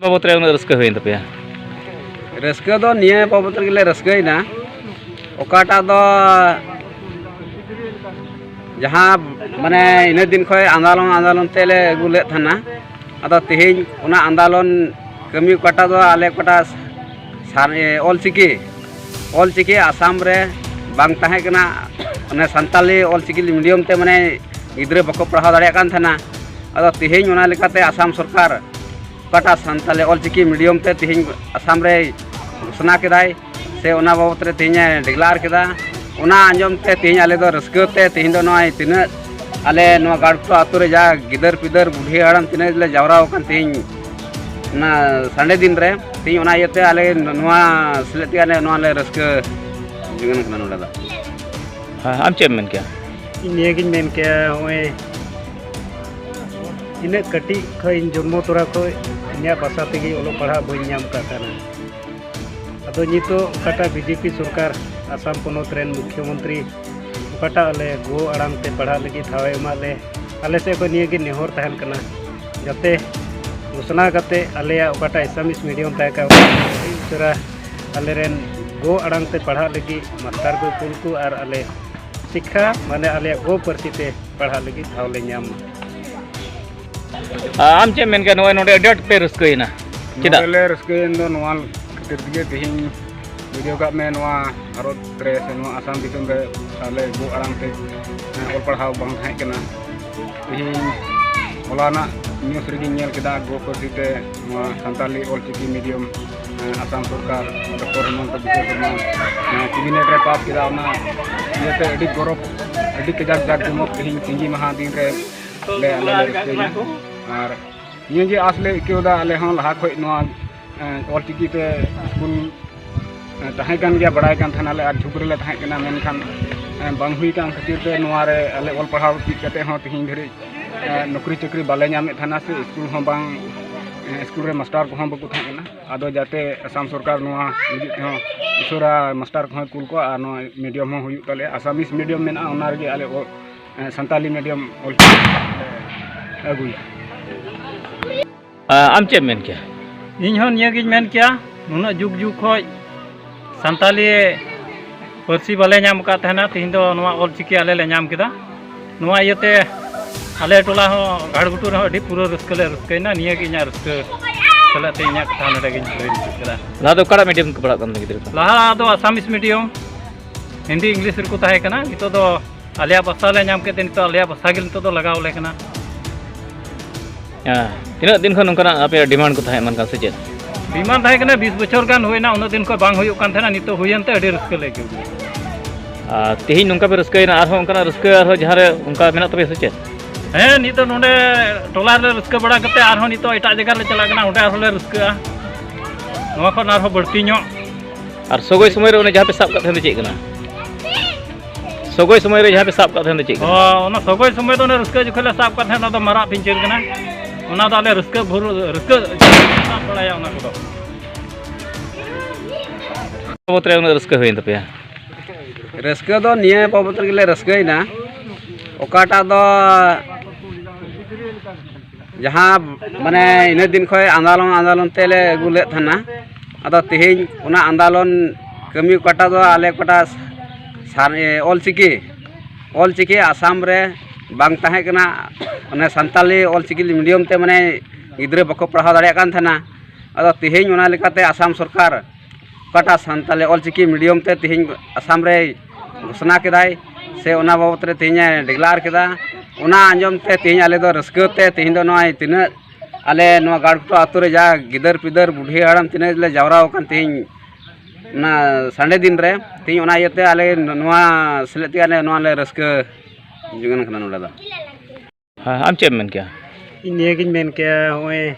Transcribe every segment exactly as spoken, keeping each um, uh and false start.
ᱵᱟᱵᱚᱫ ᱨᱮ ᱩᱱᱟᱹᱜ ᱨᱟᱹᱥᱠᱟᱹ ᱦᱩᱭᱮᱱ ᱛᱟᱯᱮᱭᱟ? ᱨᱟᱹᱥᱠᱟᱹ ᱫᱚ ᱱᱤᱭᱟᱹ ᱵᱟᱵᱚᱫ ᱨᱮᱜᱮ ᱞᱮ ᱨᱟᱹᱥᱠᱟᱹᱭᱮᱱᱟ, ᱚᱠᱟᱴᱟᱜ ᱫᱚ ᱡᱟᱦᱟᱸ ᱢᱟᱱᱮ ᱤᱱᱟᱹ ᱫᱤᱱ ᱠᱷᱚᱱ ᱟᱱᱫᱳᱞᱚᱱ ᱟᱱᱫᱳᱞᱚᱱ ᱛᱮᱞᱮ ᱟᱹᱜᱩ ᱞᱮᱫ ᱛᱟᱦᱮᱱᱟ, ᱟᱫᱚ ᱛᱮᱦᱮᱧ ᱚᱱᱟ ᱟᱱᱫᱳᱞᱚᱱ ᱠᱟᱹᱢᱤ ᱚᱠᱟᱴᱟᱜ ᱫᱚ ᱟᱞᱮ ᱚᱠᱟᱴᱟᱜ ᱥᱟᱱ-, ᱮ, ᱚᱞᱪᱤᱠᱤ, ᱚᱞᱪᱤᱠᱤ ᱟᱥᱟᱢ ᱨᱮ ᱵᱟᱝ ᱛᱟᱦᱮᱸ ᱠᱟᱱᱟ, ᱚᱱᱮ ᱥᱟᱱᱛᱟᱞᱤ ᱚᱞᱪᱤᱠᱤ ᱢᱤᱰᱤᱭᱟᱢ ᱛᱮ ᱢᱟᱱᱮ ᱜᱤᱫᱽᱨᱟᱹ ᱵᱟᱠᱚ ᱯᱟᱲᱦᱟᱣ ᱫᱟᱲᱮᱭᱟᱜ ᱠᱟᱱ ᱛᱟᱦᱮᱱᱟ᱾ ᱟᱫᱚ ᱛᱮᱦᱮᱧ ᱚᱱᱟ ᱞᱮᱠᱟᱛᱮ ᱟᱥᱟᱢ ᱥᱚᱨᱠᱟᱨ ᱚᱠᱟᱴᱟᱜ ᱥᱟᱱᱛᱟᱞᱤ ᱚᱞᱪᱤᱠᱤ ᱢᱤᱰᱤᱭᱟᱢ ᱛᱮ ᱛᱮᱦᱮᱧ ᱟᱥᱟᱢ ᱨᱮᱭ ᱜᱷᱳᱥᱚᱱᱟ ᱠᱮᱫᱟᱭ, ᱥᱮ ᱚᱱᱟ ᱵᱟᱵᱚᱫ ᱨᱮ ᱛᱮᱦᱮᱧ ᱮ declare ᱠᱮᱫᱟ, ᱚᱱᱟ ᱟᱸᱡᱚᱢ ᱛᱮ ᱛᱮᱦᱮᱧ ᱟᱞᱮ ᱫᱚ ᱨᱟᱹᱥᱠᱟᱹ ᱛᱮ ᱛᱮᱦᱮᱧ ᱫᱚ ᱱᱚᱜᱼᱚᱭ ᱛᱤᱱᱟᱹᱜ ᱟᱞᱮ ᱱᱚᱣᱟ ᱜᱟᱲᱠᱩᱴᱟ ᱟᱹᱛᱩ ᱨᱮ ᱡᱟ ᱜᱤᱫᱟᱹᱨ ᱯᱤᱫᱟᱹᱨ ᱵᱩᱰᱷᱤ ᱦᱟᱲᱟᱢ ᱛᱤᱱᱟᱹᱜ ᱞᱮ ᱡᱟᱣᱨᱟ ᱟᱠᱟᱱ ᱛᱮᱦᱮᱧ ᱚᱱᱟ ᱥᱟᱱᱰᱮ ᱫᱤᱱ ᱨᱮ, ᱛᱮᱦᱮᱧ ᱚᱱᱟ ᱤᱭᱟᱹᱛᱮ ᱟᱞᱮ ᱱᱚᱣᱟ ᱥᱮᱞᱮᱫ ᱛᱮᱜᱮ ᱟᱞᱮ ᱱᱚᱣᱟ ᱞᱮ ᱨᱟᱹᱥᱠᱟᱹ ᱡᱚᱝ ᱠᱟᱱᱟ ᱱᱚᱰᱮ ᱫᱚ᱾ ᱦᱮᱸ, ᱟᱢ ᱪᱮᱫ ᱮᱢ ᱢᱮᱱ ᱠᱮᱭᱟ? ᱤᱧ ᱱᱤᱭᱟᱹᱜᱤᱧ ᱢᱮᱱ ᱠᱮᱭᱟ, ᱱᱚᱜᱼᱚᱭ ᱤᱱᱟᱹᱜ ᱠᱟᱹᱴᱤᱡ ᱠᱷᱚᱱ, ᱤᱧ ᱡᱚᱱᱢᱚ ᱛᱚᱨᱟ ᱠᱷᱚᱱ ᱤᱧᱟᱹᱜ ᱵᱷᱟᱥᱟ ᱛᱮᱜᱮ ᱚᱞᱚᱜ ᱯᱟᱲᱦᱟᱜ ᱵᱟᱹᱧ ᱧᱟᱢ ᱟᱠᱟᱫ ᱛᱟᱦᱮᱱᱟ᱾ ᱟᱫᱚ ᱱᱤᱛᱚᱜ ᱚᱠᱟᱴᱟᱜ ᱵᱤᱡᱮᱯᱤ ᱥᱚᱨᱠᱟᱨ ᱟᱥᱟᱢ ᱯᱚᱱᱚᱛ ᱨᱮᱱ ᱢᱩᱠᱷᱭᱚᱢᱚᱱᱛᱨᱤ ᱚᱠᱟᱴᱟᱜ ᱟᱞᱮ ᱜᱳ ᱟᱲᱟᱝ ᱛᱮ ᱯᱟᱲᱦᱟᱜ ᱞᱟᱹᱜᱤᱫ ᱴᱷᱟᱶ ᱮ ᱮᱢᱟᱜ ᱞᱮ, ᱟᱞᱮ ᱥᱮᱫ ᱠᱷᱚᱱ ᱱᱤᱭᱟᱹ ᱜᱮ ᱱᱮᱦᱚᱨ ᱛᱟᱦᱮᱱ ᱠᱟᱱᱟ, ᱡᱟᱛᱮ ᱜᱷᱳᱥᱚᱱᱟ ᱠᱟᱛᱮ ᱟᱞᱮᱭᱟᱜ ᱚᱠᱟᱴᱟᱜ ᱮᱥᱟᱢᱤᱥ ᱢᱤᱰᱤᱭᱟᱢ ᱛᱟᱦᱮᱸ ᱠᱟᱱᱟ, ᱟᱹᱰᱤ ᱩᱥᱟᱹᱨᱟ ᱟᱞᱮ ᱨᱮᱱ ᱜᱳ ᱟᱲᱟᱝ ᱛᱮ ᱯᱟᱲᱦᱟᱜ ᱞᱟᱹᱜᱤᱫ ᱢᱟᱥᱴᱟᱨ ᱠᱚ ᱠᱩᱞ ᱠᱚ ᱟᱨ ᱟᱞᱮ ᱥᱤᱠᱠᱷᱟ, ᱢᱟᱱᱮ ᱟᱞᱮᱭᱟᱜ ᱜᱳ ᱯᱟᱹᱨᱥᱤ ᱛᱮ ᱯᱟᱲᱦᱟᱜ ᱞᱟᱹᱜᱤᱫ ᱴᱷᱟᱶ ᱞᱮ ᱧᱟᱢ ᱢᱟ᱾ ᱟᱨ ᱟᱢ ᱪᱮᱫ ᱮᱢ ᱢᱮᱱ ᱠᱮᱭᱟ? ᱱᱚᱜᱼᱚᱭ ᱱᱚᱰᱮ ᱟᱹᱰᱤ ᱟᱸᱴ ᱯᱮ ᱨᱟᱹᱥᱠᱟᱹᱭᱮᱱᱟ, ᱪᱮᱫᱟᱜ? ᱱᱚᱰᱮ ᱞᱮ ᱨᱟᱹᱥᱠᱟᱹᱭᱮᱱ ᱫᱚ ᱱᱚᱣᱟ ᱠᱷᱟᱹᱛᱤᱨ ᱛᱮᱜᱮ, ᱛᱮᱦᱮᱧ ᱵᱩᱡᱷᱟᱹᱣ ᱠᱟᱜ ᱢᱮ, ᱱᱚᱣᱟ ᱵᱷᱟᱨᱚᱛ ᱨᱮ ᱥᱮ ᱱᱚᱣᱟ ᱟᱥᱟᱢ ᱫᱤᱥᱚᱢ ᱨᱮ ᱟᱞᱮ ᱜᱳ ᱟᱲᱟᱝ ᱛᱮ, ᱮᱸ, ᱚᱞ ᱯᱟᱲᱦᱟᱣ ᱵᱟᱝ ᱛᱟᱦᱮᱸ ᱠᱟᱱᱟ᱾ ᱛᱮᱦᱮᱧ ᱦᱚᱞᱟᱱᱟᱜ news ᱨᱮᱜᱮᱧ ᱧᱮᱞ ᱠᱮᱫᱟ, ᱜᱳ ᱯᱟᱹᱨᱥᱤ ᱛᱮ ᱱᱚᱣᱟ ᱥᱟᱱᱛᱟᱞᱤ ᱚᱞᱪᱤᱠᱤ ᱢᱤᱰᱤᱭᱟᱢ, ᱮᱸ, ᱟᱥᱟᱢ ᱥᱚᱨᱠᱟᱨ ᱰᱚᱠᱴᱚᱨ ᱦᱤᱢᱚᱱᱛᱚ ᱵᱤᱥᱥᱚ ᱥᱚᱨᱢᱟ, ᱮᱸ, cabinet ᱨᱮ ᱯᱟᱥ ᱠᱮᱫᱟ᱾ ᱚᱱᱟ ᱤᱭᱟᱹᱛᱮ ᱟᱹᱰᱤ ᱜᱚᱨᱚᱵᱽ, ᱟᱹᱰᱤ ᱠᱟᱡᱟᱠ ᱡᱟᱠ ᱡᱚᱢᱚᱠ ᱛᱮᱦᱮᱧ ᱥᱤᱸᱜᱤ ᱢᱟᱦᱟ ᱫᱤᱱ ᱨᱮ ᱞᱮ, ᱟᱞᱮ ᱞᱮ ᱨᱟᱹᱥᱠᱟᱹᱭᱮᱱᱟ᱾ ᱟᱨ ᱱᱤᱭᱟᱹ ᱜᱮ ᱟᱸᱥ ᱞᱮ ᱟᱹᱭᱠᱟᱹᱣ ᱮᱫᱟ, ᱟᱞᱮ ᱦᱚᱸ ᱞᱟᱦᱟ ᱠᱷᱚᱡ ᱱᱚᱣᱟ, ᱮᱸ, ᱚᱞᱪᱤᱠᱤ ᱛᱮ ᱥᱠᱩᱞ, ᱮᱸ, ᱛᱟᱦᱮᱸ ᱠᱟᱱ ᱜᱮᱭᱟ, ᱵᱟᱲᱟᱭ ᱠᱟᱱ ᱛᱟᱦᱮᱱᱟᱞᱮ ᱟᱨ ᱡᱷᱩᱸᱠ ᱨᱮᱞᱮ ᱛᱟᱦᱮᱸ ᱠᱟᱱᱟ, ᱢᱮᱱᱠᱷᱟᱱ, ᱮᱸ, ᱵᱟᱝ ᱦᱩᱭ ᱠᱟᱱ ᱠᱷᱟᱹᱛᱤᱨ ᱛᱮ ᱱᱚᱣᱟ ᱨᱮ ᱟᱞᱮ ᱚᱞ ᱯᱟᱲᱦᱟᱣ ᱪᱮᱫ ᱠᱟᱛᱮ ᱦᱚᱸ ᱛᱮᱦᱮᱧ ᱫᱷᱟᱹᱨᱤᱡ, ᱮᱸ, ᱱᱚᱠᱨᱤ ᱪᱟᱹᱠᱨᱤ ᱵᱟᱞᱮ ᱧᱟᱢᱮᱫ ᱛᱟᱦᱮᱱᱟ ᱥᱮ ᱥᱠᱩᱞ ᱦᱚᱸ ᱵᱟᱝ, ᱮᱸ, ᱥᱠᱩᱞ ᱨᱮ ᱢᱟᱥᱴᱟᱨ ᱠᱚᱦᱚᱸ ᱵᱟᱠᱚ ᱛᱟᱦᱮᱸ ᱠᱟᱱᱟ᱾ ᱟᱫᱚ ᱡᱟᱛᱮ ᱟᱥᱟᱢ ᱥᱚᱨᱠᱟᱨ ᱱᱚᱣᱟ ᱞᱟᱹᱜᱤᱫ ᱛᱮᱦᱚᱸ ᱩᱥᱟᱹᱨᱟ ᱢᱟᱥᱴᱟᱨ ᱠᱚᱦᱚᱸ ᱠᱩᱞ ᱠᱚᱣᱟ ᱟᱨ ᱱᱚᱣᱟ ᱢᱤᱰᱤᱭᱟᱢ ᱦᱚᱸ ᱦᱩᱭᱩᱜ ᱛᱟᱞᱮᱭᱟ, ᱟᱥᱟᱢᱤᱥ ᱢᱤᱰᱤᱭᱟᱢ ᱢᱮᱱᱟᱜᱼᱟ, ᱚᱱᱟ ᱨᱮᱜᱮ ᱟᱞᱮ ᱚᱞ, ᱮᱸ, ᱥᱟᱱᱛᱟᱞᱤ ᱢᱤᱰᱤᱭᱟᱢ ᱚᱞ ᱟᱹᱜᱩᱭᱟ᱾ ᱟᱢ ᱪᱮᱫ ᱮᱢ ᱢᱮᱱ ᱠᱮᱭᱟ? ᱤᱧ ᱦᱚᱸ ᱱᱤᱭᱟᱹ ᱜᱤᱧ ᱢᱮᱱ ᱠᱮᱭᱟ, ᱱᱩᱱᱟᱹᱜ ᱡᱩᱜᱽ ᱡᱩᱜᱽ ᱠᱷᱚᱡ ᱥᱟᱱᱛᱟᱞᱤ ᱯᱟᱹᱨᱥᱤ ᱵᱟᱞᱮ ᱧᱟᱢ ᱟᱠᱟᱫ ᱛᱟᱦᱮᱱᱟ, ᱛᱮᱦᱮᱧ ᱫᱚ ᱱᱚᱣᱟ ᱚᱞ ᱪᱤᱠᱤ ᱟᱞᱮ ᱞᱮ ᱧᱟᱢ ᱠᱮᱫᱟ᱾ ᱱᱚᱣᱟ ᱤᱭᱟᱹᱛᱮ ᱟᱞᱮ ᱴᱚᱞᱟ ᱦᱚᱸ, ᱜᱷᱟᱲᱜᱷᱩᱴᱩ ᱨᱮᱦᱚᱸ ᱟᱹᱰᱤ ᱯᱩᱨᱟᱹ ᱨᱟᱹᱥᱠᱟᱹ ᱞᱮ ᱨᱟᱹᱥᱠᱟᱹᱭᱮᱱᱟ᱾ ᱱᱤᱭᱟᱹ ᱜᱮ ᱤᱧᱟᱹᱜ ᱨᱟᱹᱥᱠᱟᱹ ᱥᱮᱞᱮᱫ ᱛᱮ ᱤᱧᱟᱹᱜ ᱠᱟᱛᱷᱟ ᱱᱚᱰᱮ ᱜᱤᱧ ᱢᱩᱪᱟᱹᱫ ᱠᱮᱫᱟ᱾ ᱞᱟᱦᱟ ᱫᱚ ᱚᱠᱟᱴᱟᱜ ᱢᱤᱰᱤᱭᱟᱢ ᱛᱮᱠᱚ ᱯᱟᱲᱦᱟᱜ ᱠᱟᱱ ᱛᱟᱦᱮᱸ ᱜᱤᱫᱽᱨᱟᱹ ᱠᱚ? ᱞᱟᱦᱟ ᱫᱚ ᱟᱥᱟᱢᱤᱥ ᱢᱤᱰᱤᱭᱟᱢ, ᱦᱤᱱᱫᱤ ᱤᱝᱞᱤᱥ ᱨᱮᱠᱚ ᱛᱟᱦᱮᱸ ᱠᱟᱱᱟ᱾ ᱱᱤᱛᱚᱜ ᱫᱚ ᱟᱞᱮᱭᱟᱜ ᱵᱷᱟᱥᱟ ᱞᱮ ᱧᱟᱢ ᱠᱮᱫ ᱛᱮ ᱱᱤᱛᱚᱜ ᱟᱞᱮᱭᱟᱜ ᱵᱷᱟᱥᱟ ᱜᱮ ᱱᱤᱛᱚᱜ ᱫᱚ ᱞᱟᱜᱟᱣ ᱟᱞᱮ ᱠᱟᱱᱟ᱾ ᱦᱮᱸ, ᱛᱤᱱᱟᱹᱜ ᱫᱤᱱ ᱠᱷᱚᱱ ᱱᱚᱝᱠᱟᱱᱟᱜ ᱟᱯᱮᱭᱟᱜ ᱰᱤᱢᱟᱱᱰ ᱠᱚ ᱛᱟᱦᱮᱸ ᱮᱢᱟᱱ ᱠᱟᱱ ᱥᱮ ᱪᱮᱫ? ᱰᱤᱢᱟᱱᱰ ᱛᱟᱦᱮᱸ ᱠᱟᱱᱟ, ᱵᱤᱥ ᱵᱚᱪᱷᱚᱨ ᱜᱟᱱ ᱦᱩᱭᱱᱟ, ᱩᱱᱟᱹᱜ ᱫᱤᱱ ᱠᱷᱚᱱ ᱵᱟᱝ ᱦᱩᱭᱩᱜ ᱠᱟᱱ ᱛᱟᱦᱮᱱᱟ, ᱱᱤᱛᱚᱜ ᱦᱩᱭᱮᱱ ᱛᱮ ᱟᱹᱰᱤ ᱨᱟᱹᱥᱠᱟᱹ ᱞᱮ ᱟᱹᱭᱠᱟᱹᱣ ᱠᱮᱫᱟ᱾ ᱟᱨ ᱛᱮᱦᱮᱧ ᱱᱚᱝᱠᱟ ᱯᱮ ᱨᱟᱹᱥᱠᱟᱹᱭᱮᱱᱟ, ᱟᱨᱦᱚᱸ ᱚᱱᱠᱟᱱᱟᱜ ᱨᱟᱹᱥᱠᱟᱹ ᱟᱨᱦᱚᱸ ᱡᱟᱦᱟᱸ ᱨᱮ ᱚᱱᱠᱟ ᱢᱮᱱᱟᱜ ᱛᱟᱯᱮᱭᱟ ᱥᱮ ᱪᱮᱫ? ᱦᱮᱸ, ᱱᱤᱛᱚᱜ ᱱᱚᱰᱮ ᱴᱚᱞᱟ ᱨᱮ ᱨᱟᱹᱥᱠᱟᱹ ᱵᱟᱲᱟ ᱠᱟᱛᱮ ᱟᱨᱦᱚᱸ ᱱᱤᱛᱚᱜ ᱮᱴᱟᱜ ᱡᱟᱭᱜᱟ ᱨᱮᱞᱮ ᱪᱟᱞᱟᱜ ᱠᱟᱱᱟ, ᱚᱸᱰᱮ ᱟᱨᱦᱚᱸ ᱞᱮ ᱨᱟᱹᱥᱠᱟᱹᱜᱼᱟ ᱱᱚᱣᱟ ᱠᱷᱚᱱ ᱟᱨᱦᱚᱸ ᱵᱟᱹᱲᱛᱤ ᱧᱚᱜ᱾ ᱟᱨ ᱥᱚᱜᱚᱭ ᱥᱚᱢᱚᱭ ᱨᱮ ᱚᱱᱮ ᱡᱟᱦᱟᱸ ᱯᱮ ᱥᱟᱵ ᱠᱟᱜ ᱛᱟᱦᱮᱸ ᱫᱚ ᱪᱮᱫ ᱠᱟᱱᱟ? ᱥᱚᱜᱚᱭ ᱥᱚᱢᱚᱭ ᱨᱮ ᱡᱟᱦᱟᱸ ᱯᱮ ᱥᱟᱵ ᱠᱟᱜ ᱛᱟᱦᱮᱸ ᱫᱚ ᱪᱮᱫ ᱠᱟᱱᱟ? ᱚ, ᱚᱱᱟ ᱥᱚᱜᱚᱭ ᱥᱚᱢᱚᱭ ᱫᱚ ᱚᱱᱮ ᱨᱟᱹᱥᱠᱟᱹ ᱡᱚᱠᱷᱚᱱ ᱞᱮ ᱥᱟᱵ ᱠᱟᱜ ᱛᱟᱦᱮᱸᱫ, ᱚᱱᱟ ᱫᱚ ᱢᱟᱨᱟᱜ ᱯᱤᱧᱪᱟᱹᱨ ᱠᱟᱱᱟ᱾ ᱚᱱᱟ ᱫᱚ ᱟᱞᱮ ᱨᱟᱹᱥᱠᱟᱹ ᱵᱷᱳᱨ, ᱨᱟᱹᱥᱠᱟᱹ ᱥᱟᱵ ᱵᱟᱲᱟᱭᱟ ᱚᱱᱟ ᱠᱚᱫᱚ᱾ ᱵᱟᱵᱚᱛ ᱨᱮ ᱩᱱᱟᱹᱜ ᱨᱟᱹᱥᱠᱟᱹ ᱦᱩᱭᱮᱱ ᱛᱟᱯᱮᱭᱟ? ᱨᱟᱹᱥᱠᱟᱹ ᱫᱚ ᱱᱤᱭᱟᱹ ᱵᱟᱵᱚᱛ ᱨᱮᱜᱮ ᱞᱮ ᱨᱟᱹᱥᱠᱟᱹᱭᱮᱱᱟ, ᱚᱠᱟᱴᱟᱜ ᱫᱚ ᱡᱟᱦᱟᱸ ᱢᱟᱱᱮ ᱤᱱᱟᱹ ᱫᱤᱱ ᱠᱷᱚᱱ ᱟᱱᱫᱳᱞᱚᱱ ᱟᱱᱫᱳᱞᱚᱱ ᱛᱮᱞᱮ ᱟᱹᱜᱩ ᱞᱮᱫ ᱛᱟᱦᱮᱱᱟ᱾ ᱟᱫᱚ ᱛᱮᱦᱮᱧ ᱚᱱᱟ ᱟᱱᱫᱳᱞᱚᱱ ᱠᱟᱹᱢᱤ ᱚᱠᱟᱴᱟᱜ ᱫᱚ ᱟᱞᱮ ᱚᱠᱟᱴᱟᱜ ᱥᱟᱨ-, ᱚᱞᱪᱤᱠᱤ, ᱚᱞᱪᱤᱠᱤ ᱟᱥᱟᱢ ᱨᱮ ᱵᱟᱝ ᱛᱟᱦᱮᱸ ᱠᱟᱱᱟ, ᱚᱱᱮ ᱥᱟᱱᱛᱟᱞᱤ ᱚᱞᱪᱤᱠᱤ ᱢᱤᱰᱤᱭᱟᱢ ᱛᱮ ᱢᱟᱱᱮ ᱜᱤᱫᱽᱨᱟᱹ ᱵᱟᱠᱚ ᱯᱟᱲᱦᱟᱣ ᱫᱟᱲᱮᱭᱟᱜ ᱠᱟᱱ ᱛᱟᱦᱮᱱᱟ᱾ ᱟᱫᱚ ᱛᱮᱦᱮᱧ ᱚᱱᱟ ᱞᱮᱠᱟᱛᱮ ᱟᱥᱟᱢ ᱥᱚᱨᱠᱟᱨ ᱚᱠᱟᱴᱟᱜ ᱥᱟᱱᱛᱟᱞᱤ ᱚᱞᱪᱤᱠᱤ ᱢᱤᱰᱤᱭᱟᱢ ᱛᱮ ᱛᱮᱦᱮᱧ ᱟᱥᱟᱢ ᱨᱮᱭ ᱜᱷᱳᱥᱚᱱᱟ ᱠᱮᱫᱟᱭ, ᱥᱮ ᱚᱱᱟ ᱵᱟᱵᱚᱛ ᱨᱮ ᱛᱮᱦᱮᱧᱮ ᱰᱤᱠᱞᱟᱨ ᱠᱮᱫᱟ, ᱚᱱᱟ ᱟᱸᱡᱚᱢ ᱛᱮ ᱛᱮᱦᱮᱧ ᱟᱞᱮ ᱫᱚ ᱨᱟᱹᱥᱠᱟᱹ ᱛᱮ ᱛᱮᱦᱮᱧ ᱫᱚ ᱱᱚᱜᱼᱚᱭ ᱛᱤᱱᱟᱹᱜ ᱟᱞᱮ ᱱᱚᱣᱟ ᱜᱟᱲᱜᱷᱩᱴᱩ ᱟᱹᱛᱩ ᱨᱮ ᱡᱟ ᱜᱤᱫᱟᱹᱨ ᱯᱤᱫᱟᱹᱨ ᱵᱩᱰᱷᱤ ᱦᱟᱲᱟᱢ ᱛᱤᱱᱟᱹᱜ ᱞᱮ ᱡᱟᱣᱨᱟ ᱟᱠᱟᱱ ᱛᱮᱦᱮᱧ ᱚᱱᱟ ᱥᱟᱱᱰᱮ ᱫᱤᱱ ᱨᱮ, ᱛᱮᱦᱮᱧ ᱚᱱᱟ ᱤᱭᱟᱹᱛᱮ ᱟᱞᱮ ᱱᱚᱣᱟ ᱥᱮᱞᱮᱫ ᱛᱮᱜᱮ ᱟᱞᱮ ᱱᱚᱣᱟ ᱞᱮ ᱨᱟᱹᱥᱠᱟᱹ ᱡᱚᱝ ᱠᱟᱱᱟ ᱱᱚᱰᱮ ᱫᱚ᱾ ᱦᱮᱸ, ᱟᱢ ᱪᱮᱫ ᱮᱢ ᱢᱮᱱ ᱠᱮᱭᱟ? ᱤᱧ ᱱᱤᱭᱟᱹᱜᱤᱧ ᱢᱮᱱ ᱠᱮᱭᱟ, ᱱᱚᱜᱼᱚᱭ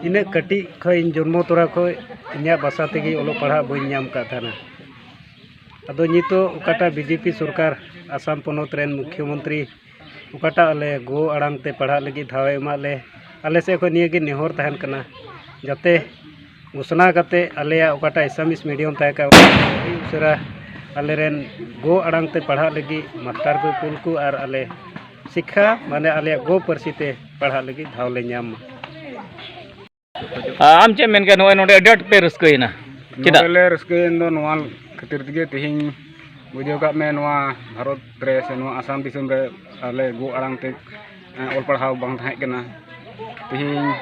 ᱤᱱᱟᱹᱜ ᱠᱟᱹᱴᱤᱡ ᱠᱷᱚᱱ, ᱤᱧ ᱡᱚᱱᱢᱚ ᱛᱚᱨᱟ ᱠᱷᱚᱱ ᱤᱧᱟᱹᱜ ᱵᱷᱟᱥᱟ ᱛᱮᱜᱮ ᱚᱞᱚᱜ ᱯᱟᱲᱦᱟᱜ ᱵᱟᱹᱧ ᱧᱟᱢ ᱟᱠᱟᱫ ᱛᱟᱦᱮᱱᱟ᱾ ᱟᱫᱚ ᱱᱤᱛᱚᱜ ᱚᱠᱟᱴᱟᱜ ᱵᱤ ᱡᱮ ᱯᱤ ᱥᱚᱨᱠᱟᱨ, ᱟᱥᱟᱢ ᱯᱚᱱᱚᱛ ᱨᱮᱱ ᱢᱩᱠᱷᱭᱚᱢᱚᱱᱛᱨᱤ ᱚᱠᱟᱴᱟᱜ ᱟᱞᱮ ᱜᱳ ᱟᱲᱟᱝ ᱛᱮ ᱯᱟᱲᱦᱟᱜ ᱞᱟᱹᱜᱤᱫ ᱫᱷᱟᱣ ᱮ ᱮᱢᱟᱜ ᱞᱮ, ᱟᱞᱮ ᱥᱮᱫ ᱠᱷᱚᱱ ᱱᱤᱭᱟᱹ ᱜᱮ ᱱᱮᱦᱚᱨ ᱛᱟᱦᱮᱱ ᱠᱟᱱᱟ, ᱡᱟᱛᱮ ᱜᱷᱳᱥᱚᱱᱟ ᱠᱟᱛᱮ ᱟᱞᱮᱭᱟᱜ ᱚᱠᱟᱴᱟᱜ ᱮᱥᱟᱢᱤᱥ ᱢᱤᱰᱤᱭᱟᱢ ᱛᱟᱦᱮᱸ ᱠᱟᱱᱟ, ᱚᱱᱟ ᱟᱹᱰᱤ ᱩᱥᱟᱹᱨᱟ ᱟᱞᱮ ᱨᱮᱱ ᱜᱳ ᱟᱲᱟᱝ ᱛᱮ ᱯᱟᱲᱦᱟᱜ ᱞᱟᱹᱜᱤᱫ ᱢᱟᱥᱴᱟᱨ ᱠᱚ ᱠᱩᱞ ᱠᱚ ᱟᱨ ᱟᱞᱮ ᱥᱤᱠᱠᱷᱟ, ᱢᱟᱱᱮ ᱟᱞᱮᱭᱟᱜ ᱜᱳ ᱯᱟᱹᱨᱥᱤ ᱛᱮ ᱯᱟᱲᱦᱟᱜ ᱞᱟᱹᱜᱤᱫ ᱫᱷᱟᱣ ᱞᱮ ᱧᱟᱢ ᱢᱟ᱾ ᱟᱢ ᱪᱮᱫ ᱮᱢ ᱢᱮᱱ ᱠᱮᱭᱟ? ᱱᱚᱜᱼᱚᱭ ᱱᱚᱰᱮ ᱟᱹᱰᱤ ᱟᱸᱴ ᱯᱮ ᱨᱟᱹᱥᱠᱟᱹᱭᱮᱱᱟ, ᱪᱮᱫᱟᱜ? ᱱᱚᱰᱮ ᱞᱮ ᱨᱟᱹᱥᱠᱟᱹᱭᱮᱱ ᱫᱚ ᱱᱚᱣᱟ ᱠᱷᱟᱹᱛᱤᱨ ᱛᱮᱜᱮ, ᱛᱮᱦᱮᱧ ᱵᱩᱡᱷᱟᱹᱣ ᱠᱟᱜ ᱢᱮ, ᱱᱚᱣᱟ ᱵᱷᱟᱨᱚᱛ ᱨᱮ ᱥᱮ ᱱᱚᱣᱟ ᱟᱥᱟᱢ ᱫᱤᱥᱚᱢ ᱨᱮ ᱟᱞᱮ ᱜᱚ ᱟᱲᱟᱝ ᱛᱮ, ᱮᱸ, ᱚᱞ ᱯᱟᱲᱦᱟᱣ ᱵᱟᱝ ᱛᱟᱦᱮᱸ ᱠᱟᱱᱟ᱾ ᱛᱮᱦᱮᱧ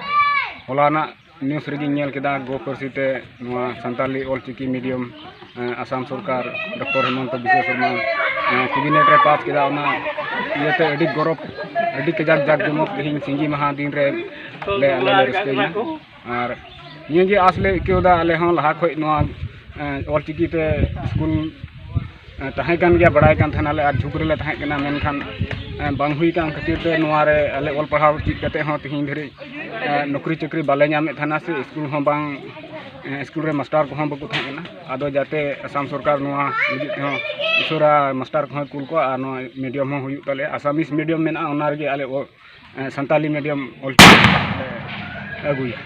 ᱦᱚᱞᱟᱱᱟᱜ news ᱨᱮᱜᱮᱧ ᱧᱮᱞ ᱠᱮᱫᱟ, ᱜᱚ ᱯᱟᱹᱨᱥᱤ ᱛᱮ ᱱᱚᱣᱟ ᱥᱟᱱᱛᱟᱞᱤ ᱚᱞ ᱪᱤᱠᱤ medium, ᱮᱸ, ᱟᱥᱟᱢ ᱥᱚᱨᱠᱟᱨ ᱰᱚᱠᱴᱚᱨ ᱦᱮᱢᱚᱱᱛᱚ ᱵᱤᱥᱥᱚ ᱥᱚᱨᱢᱟ, ᱮᱸ, cabinet ᱨᱮ ᱯᱟᱥ ᱠᱮᱫᱟ᱾ ᱚᱱᱟ ᱤᱭᱟᱹᱛᱮ ᱟᱹᱰᱤ ᱜᱚᱨᱚᱵᱽ, ᱟᱹᱰᱤ ᱠᱟᱡᱟᱠ ᱡᱟᱠ ᱡᱚᱢᱚᱠ ᱛᱮᱦᱮᱧ ᱥᱤᱸᱜᱤ ᱢᱟᱦᱟ ᱫᱤᱱ ᱨᱮ ᱞᱮ, ᱟᱞᱮ ᱞᱮ ᱨᱟᱹᱥᱠᱟᱹᱭᱮᱱᱟ᱾ ᱟᱨ ᱱᱤᱭᱟᱹ ᱜᱮ ᱟᱸᱥ ᱞᱮ ᱟᱹᱭᱠᱟᱹᱣ ᱮᱫᱟ ᱟᱞᱮ ᱦᱚᱸ, ᱞᱟᱦᱟ ᱠᱷᱚᱡ ᱱᱚᱣᱟ, ᱮᱸ, ᱚᱞ ᱪᱤᱠᱤ ᱛᱮ ᱥᱠᱩᱞ ᱮᱸ, ᱛᱟᱦᱮᱸ ᱠᱟᱱ ᱜᱮᱭᱟ, ᱵᱟᱲᱟᱭ ᱠᱟᱱ ᱛᱟᱦᱮᱱᱟᱞᱮ ᱟᱨ ᱡᱷᱩᱸᱠ ᱨᱮᱞᱮ ᱛᱟᱦᱮᱸ ᱠᱟᱱᱟ, ᱢᱮᱱᱠᱷᱟᱱ, ᱮᱸ, ᱵᱟᱝ ᱦᱩᱭ ᱠᱟᱱ ᱠᱷᱟᱹᱛᱤᱨ ᱛᱮ ᱱᱚᱣᱟ ᱨᱮ ᱟᱞᱮ ᱚᱞ ᱯᱟᱲᱦᱟᱣ ᱪᱮᱫ ᱠᱟᱛᱮ ᱦᱚᱸ ᱛᱮᱦᱮᱧ ᱫᱷᱟᱹᱨᱤᱡ, ᱮᱸ, ᱱᱚᱠᱨᱤ ᱪᱟᱹᱠᱨᱤ ᱵᱟᱞᱮ ᱧᱟᱢᱮᱫ ᱛᱟᱦᱮᱱᱟ ᱥᱮ ᱥᱠᱩᱞ ᱦᱚᱸ ᱵᱟᱝ, ᱮᱸ, ᱥᱠᱩᱞ ᱨᱮ ᱢᱟᱥᱴᱟᱨ ᱠᱚᱦᱚᱸ ᱵᱟᱠᱚ ᱛᱟᱦᱮᱸ ᱠᱟᱱᱟ᱾ ᱟᱫᱚ ᱡᱟᱛᱮ ᱟᱥᱟᱢ ᱥᱚᱨᱠᱟᱨ ᱱᱚᱣᱟ ᱞᱟᱹᱜᱤᱫ ᱛᱮᱦᱚᱸ ᱩᱥᱟᱹᱨᱟ ᱢᱟᱥᱴᱟᱨ ᱠᱚᱦᱚᱸᱭ ᱠᱩᱞ ᱠᱚᱣᱟ ᱟᱨ ᱱᱚᱣᱟ medium ᱦᱚᱸ ᱦᱩᱭᱩᱜ ᱛᱟᱞᱮᱭᱟ, ᱟᱥᱟᱢᱤᱥ medium ᱢᱮᱱᱟᱜᱼᱟ, ᱚᱱᱟ ᱨᱮᱜᱮ ᱟᱞᱮ ᱚ-, ᱮᱸ, ᱥᱟᱱᱛᱟᱞᱤ medium ᱚᱞ ᱪᱤᱠᱤ ᱞᱮ ᱟᱹᱜᱩᱭᱟ᱾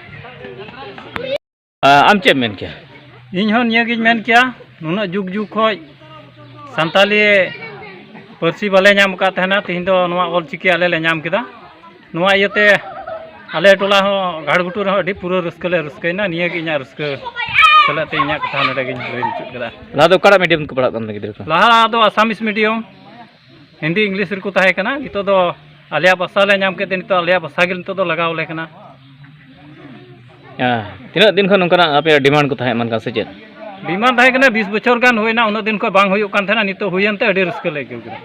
ᱟᱢ ᱪᱮᱫ ᱮᱢ ᱢᱮᱱ ᱠᱮᱭᱟ? ᱤᱧ ᱦᱚᱸ ᱱᱤᱭᱟᱹ ᱜᱤᱧ ᱢᱮᱱ ᱠᱮᱭᱟ, ᱱᱩᱱᱟᱹᱜ ᱡᱩᱜᱽ ᱡᱩᱜᱽ ᱠᱷᱚᱡ ᱥᱟᱱᱛᱟᱞᱤ ᱯᱟᱹᱨᱥᱤ ᱵᱟᱞᱮ ᱧᱟᱢ ᱟᱠᱟᱫ ᱛᱟᱦᱮᱱᱟ, ᱛᱮᱦᱮᱧ ᱫᱚ ᱱᱚᱣᱟ ᱚᱞ ᱪᱤᱠᱤ ᱟᱞᱮ ᱞᱮ ᱧᱟᱢ ᱠᱮᱫᱟ᱾ ᱱᱚᱣᱟ ᱤᱭᱟᱹᱛᱮ ᱟᱞᱮ ᱴᱚᱞᱟ ᱦᱚᱸ ᱜᱷᱟᱲᱜᱷᱩᱴᱩ ᱨᱮᱦᱚᱸ ᱟᱹᱰᱤ ᱯᱩᱨᱟᱹ ᱨᱟᱹᱥᱠᱟᱹ ᱞᱮ ᱨᱟᱹᱥᱠᱟᱹᱭᱮᱱᱟ᱾ ᱱᱤᱭᱟᱹ ᱜᱮ ᱤᱧᱟᱹᱜ ᱨᱟᱹᱥᱠᱟᱹ ᱥᱮᱞᱮᱫ ᱛᱮ ᱤᱧᱟᱹᱜ ᱠᱟᱛᱷᱟ ᱱᱚᱰᱮ ᱜᱤᱧ ᱞᱟᱹᱭ ᱢᱩᱪᱟᱹᱫ ᱠᱮᱫᱟ᱾ ᱞᱟᱦᱟ ᱫᱚ ᱚᱠᱟᱴᱟᱜ medium ᱛᱮᱠᱚ ᱯᱟᱲᱦᱟᱜ ᱠᱟᱱ ᱛᱟᱦᱮᱸ ᱜᱤᱫᱽᱨᱟᱹ ᱠᱚ? ᱞᱟᱦᱟ ᱫᱚ ᱟᱥᱟᱢᱤᱥ medium, ᱦᱤᱱᱫᱤ ᱤᱝᱞᱤᱥ ᱨᱮᱠᱚ ᱛᱟᱦᱮᱸ ᱠᱟᱱᱟ᱾ ᱱᱤᱛᱚᱜ ᱫᱚ ᱟᱞᱮᱭᱟᱜ ᱵᱷᱟᱥᱟ ᱞᱮ ᱧᱟᱢ ᱠᱮᱫ ᱛᱮ ᱱᱤᱛᱚᱜ ᱟᱞᱮᱭᱟᱜ ᱵᱷᱟᱥᱟ ᱜᱮ ᱱᱤᱛᱚᱜ ᱫᱚ ᱞᱟᱜᱟᱣ ᱟᱞᱮ ᱠᱟᱱᱟ᱾ ᱦᱮᱸ, ᱛᱤᱱᱟᱹᱜ ᱫᱤᱱ ᱠᱷᱚᱱ ᱱᱚᱝᱠᱟᱱᱟᱜ ᱟᱯᱮᱭᱟᱜ demand ᱠᱚ ᱛᱟᱦᱮᱸ ᱮᱢᱟᱱ ᱠᱟᱱ ᱥᱮ ᱪᱮᱫ? Demand ᱛᱟᱦᱮᱸ ᱠᱟᱱᱟ, ᱵᱤᱥ ᱵᱚᱪᱷᱚᱨ ᱜᱟᱱ ᱦᱩᱭᱱᱟ, ᱩᱱᱟᱹᱜ ᱫᱤᱱ ᱠᱷᱚᱱ ᱵᱟᱝ ᱦᱩᱭᱩᱜ ᱠᱟᱱ ᱛᱟᱦᱮᱱᱟ, ᱱᱤᱛᱚᱜ ᱦᱩᱭᱮᱱ ᱛᱮ ᱟᱹᱰᱤ ᱨᱟᱹᱥᱠᱟᱹ ᱞᱮ ᱟᱹᱭᱠᱟᱹᱣ ᱠᱮᱫᱟ᱾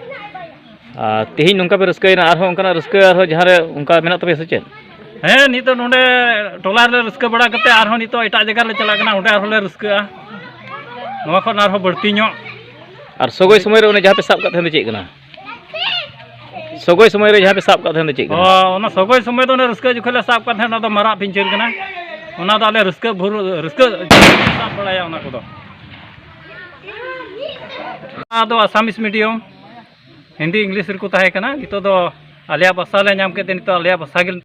ᱟᱨ ᱛᱮᱦᱮᱧ ᱱᱚᱝᱠᱟ ᱯᱮ ᱨᱟᱹᱥᱠᱟᱹᱭᱮᱱᱟ, ᱟᱨᱦᱚᱸ ᱚᱱᱠᱟᱱᱟᱜ ᱨᱟᱹᱥᱠᱟᱹ ᱟᱨᱦᱚᱸ ᱡᱟᱦᱟᱸ ᱨᱮ ᱚᱱᱠᱟ ᱢᱮᱱᱟᱜ ᱛᱟᱯᱮᱭᱟ ᱥᱮ ᱪᱮᱫ? ᱦᱮᱸ, ᱱᱤᱛᱚᱜ ᱱᱚᱰᱮ ᱴᱚᱞᱟ ᱨᱮᱞᱮ ᱨᱟᱹᱥᱠᱟᱹ ᱵᱟᱲᱟ ᱠᱟᱛᱮ ᱟᱨᱦᱚᱸ ᱱᱤᱛᱚᱜ ᱮᱴᱟᱜ ᱡᱟᱭᱜᱟ ᱨᱮᱞᱮ ᱪᱟᱞᱟᱜ ᱠᱟᱱᱟ, ᱚᱸᱰᱮ ᱟᱨᱦᱚᱸ ᱞᱮ ᱨᱟᱹᱥᱠᱟᱹᱜᱼᱟ᱾ ᱱᱚᱣᱟ ᱠᱷᱚᱱ ᱟᱨᱦᱚᱸ ᱵᱟᱹᱲᱛᱤ ᱧᱚᱜ᱾ ᱟᱨ ᱥᱚᱜᱚᱭ ᱥᱚᱢᱚᱭ ᱨᱮ ᱚᱱᱮ ᱡᱟᱦᱟᱸ ᱯᱮ ᱥᱟᱵ ᱠᱟᱜ ᱛᱟᱦᱮᱸ ᱫᱚ ᱪᱮᱫ ᱠᱟᱱᱟ? ᱥᱚᱜᱚᱭ ᱥᱚᱢᱚᱭ ᱨᱮ ᱡᱟᱦᱟᱸ ᱯᱮ ᱥᱟᱵ ᱠᱟᱜ ᱛᱟᱦᱮᱸ ᱫᱚ ᱪᱮᱫ ᱠᱟᱱᱟ? ᱚ, ᱚᱱᱟ ᱥᱚᱜᱚᱭ ᱥᱚᱢᱚᱭ ᱫᱚ ᱚᱱᱟ ᱨᱟᱹᱥᱠᱟᱹ ᱡᱚᱠᱷᱚᱱ ᱞᱮ ᱥᱟᱵ ᱠᱟᱜ ᱛᱟᱦᱮᱸᱫ, ᱚᱱᱟ ᱫᱚ ᱢᱟᱨᱟᱜ ᱯᱤᱧᱪᱟᱹᱨ ᱠᱟᱱᱟ᱾ ᱚᱱᱟ ᱫᱚ ᱟᱞᱮ ᱨᱟᱹᱥᱠᱟᱹ ᱵᱷᱳᱨ, ᱨᱟᱹᱥᱠᱟᱹ ᱥᱟᱵ ᱵᱟᱲᱟᱭᱟ ᱚᱱᱟ ᱠᱚᱫᱚ᱾ ᱚᱱᱟ ᱫᱚ ᱟᱥᱟᱢᱤᱥ medium, ᱦᱤᱱᱫᱤ ᱤᱝᱞᱤᱥ ᱨᱮᱠᱚ ᱛᱟᱦᱮᱸ ᱠᱟᱱᱟ᱾ ᱱᱤᱛᱚᱜ ᱫᱚ ᱟᱞᱮᱭᱟᱜ ᱵᱷᱟᱥᱟ ᱞᱮ ᱧᱟᱢ ᱠᱮᱫ ᱛᱮ ᱱᱤᱛᱚᱜ ᱟᱞᱮᱭᱟᱜ ᱵᱷᱟᱥᱟ ᱜᱮ